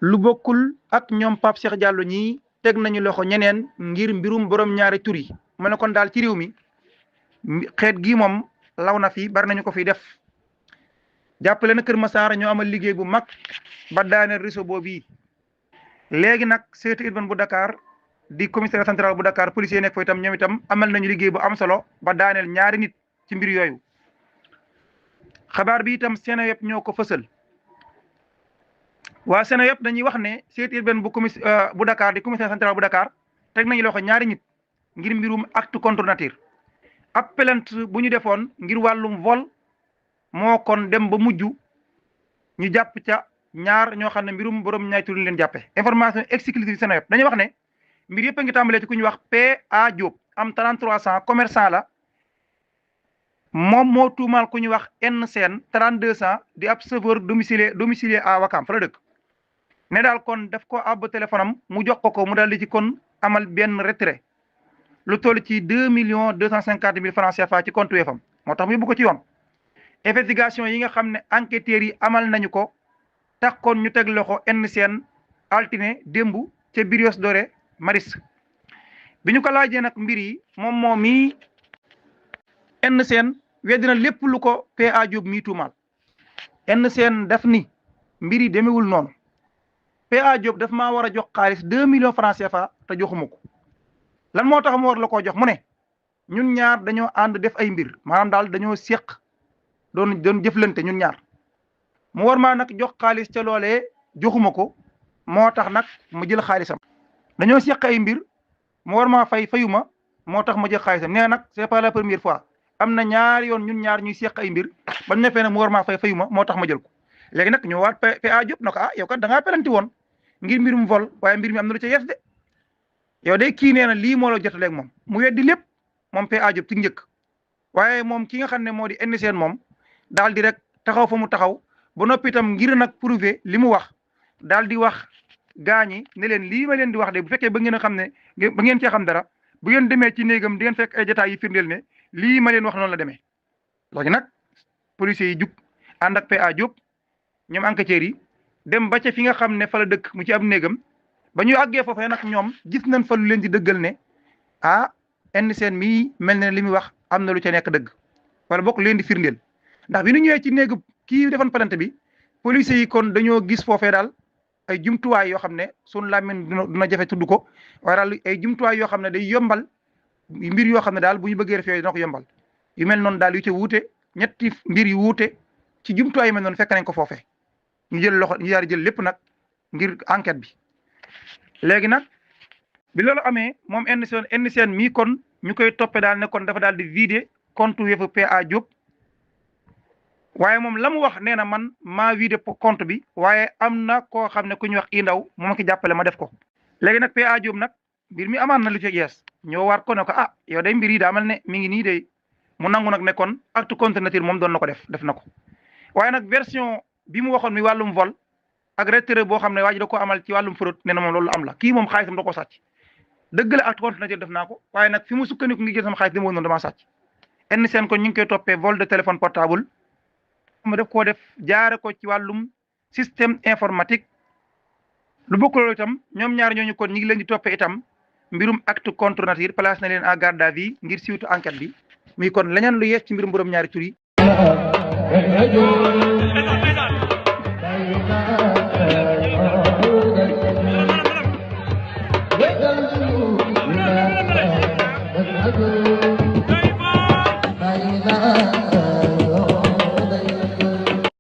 lu bokkul ak ñoom Pape Cheikh Diallo ñii teg nañu loxo ñeneen ngir mbirum borom ñaari tur yi mu ne kon daal ci réew mi xeet gii moom law na fi bari nañu ko fi def jàppale na Kër Massar ñoo amal liggéey bu mag ba daaneel réseau boobu yi léegi nag sûreté urbaine bu Dakar di commissariat central bu Dakar policier nekk fa itam ñoom itam amal nañu liggéey bu am solo ba daaneel ñaari nit ci mbir yooyu xabaar bi itam Seneweb ñoo ko fësal waa Seneweb dañuy wax ne sûreté urbaine bu Dakar di commissariat central bu Dakar teg nañu loxo ñaari nit ngir mbirum acte contre nature ab plainte bu ñu defoon ngir wàllum vol moo kon dem ba mujj ñu jàpp ca ñaar ñoo xam ne mbirum borom ñaari tur leen jàppe information exclusive Seneweb dañuy wax ne mbir yëpp a ngi tàmbalee ci ku ñuy wax P.A. Diop am 33 ans commerçant la moom moo tuumaal ku ñuy wax N Sène 32 ans di ab chauffeur domicilié à Wakam fa la dëkk ne daal kon daf ko àbb téléphone am mu jox ko mu daal di ci kon amal benn retrait lu toll ci 2,250,000 francs CFA ci compte Wave am moo tax mu yóbbu ko ci yoon investigation yi nga xam ne enquêteurs yi amal nañu ko tax kon ñu teg loxo N Sène altine démb ca Brioche Dorée Maris bi ñu ko laajee nag mbir yi moom mii N Sène weddina lépp lu ko P.A. Diop mii tuumaal N Sène daf ni mbir yi demewul noonu P.A. Diop daf maa war a jox xaalis 2 millions francs CFA te joxuma ko lan moo tax mu war la koo jox mu ne ñun ñaar dañoo ànd def ay mbir maanaam daal dañoo séq doon jëflante ñun ñaar mu war maa nag jox xaalis ca loolee joxuma ko moo tax nag ma jël xaalisam dañoo séq ay mbir mu war maa fayuma moo tax ma jël xaalisam nee nag c'est pas la première fois am na ñaari yoon ñun ñaar ñuy séq ay mbir bañ ne fee ne mu war maa fayuma moo tax ma jël ko léegi nag ñoo waat P.A. Diop na ko yow kat da ngaa pelanti woon ngir mbirum vol waaye mbir mi am na lu ca yes de yow de kii nee na lii moo la jotaleeg moom mu weddi lépp moom P.A. Diop ci njëkk waaye moom ki nga xam ne moo di N Sène moom daal di rek taxaw fa mu taxaw ba noppi itam ngir nag prouver li mu wax daal di wax gaañi ne leen lii ma leen di wax de bu fekkee ba ngeen a xam ne ba ngeen cee xam dara bu ngeen demee ci néegam di ngeen fekk ay jotaay yi firndeel ne lii ma leen wax noonu la demee léegi nag policiers yi jug ànd ak P.A. Diop ñoom enquêteurs yi dem ba ca fi nga xam ne fa la dëkk mu ci ab néegam ba ñu àggee foofee nag ñoom gis nañ fa lu leen di dëggal ne N Sène mii mel na li muy wax am na lu ca nekk dëgg wala bokk leen di firndeel ndax bi ñu ñëwee ci néegu kii defoon plainte bi policiers yi kon dañoo gis foofee daal ay jumtuwaay yoo xam ne sunu làmmiñ dina jafe tudd ko waaye daal ay jumtuwaay yoo xam ne day yombal mbir yoo xam ne daal bu ñu bëggee def yooyu dina ko yombal yu mel noonu daal yu ca wuute ñetti mbir yu wuute ci jumtuwaay yu mel noonu fekk nañ ko foofee ñu jël loxo ñu daal di jël lépp nag ngir enquête bi léegi nag bi loolu amee moom N Sène mii kon ñu koy toppee daal ne kon dafa daal di vider compte Wave P.A. Diop waaye moom la mu wax nee na man maa vider compte bi waaye am na koo xam ne ku ñuy wax i ndaw moo ma ki jàppale ma def ko léegi nag P.A. Diop nag mbir mi amaan na lu ci yees ñoo waat ko ne ko yow day mbir yi daa mel ne mi ngi nii de mu nangu nag ne kon acte contre nature moom doon na ko def na ko waaye nag version bi mu waxoon mi wàllum vol ak retrait boo xam ne waa ji da ko amal ci wàllum fraude nee na moom loolu am la kii moom xaalisam da ko sàcc dëgg la acte contre nature def naa ko waaye nag fi mu sukkandiku ngi jël sama xaalis li ma woon noonu damaa sàcc N Sène kon ñu ngi koy toppee vol de téléphone portable ma def koo def jaare ko ci wàllum système informatique lu bokk loolu itam ñoom ñaar ñooñu kon ñu ngi leen di toppee itam mbirum acte contre nature place na leen en garde à vue ngir siiwtu enquête bi muy kon leneen lu yees ci mbirum borom ñaari tur yi Bye.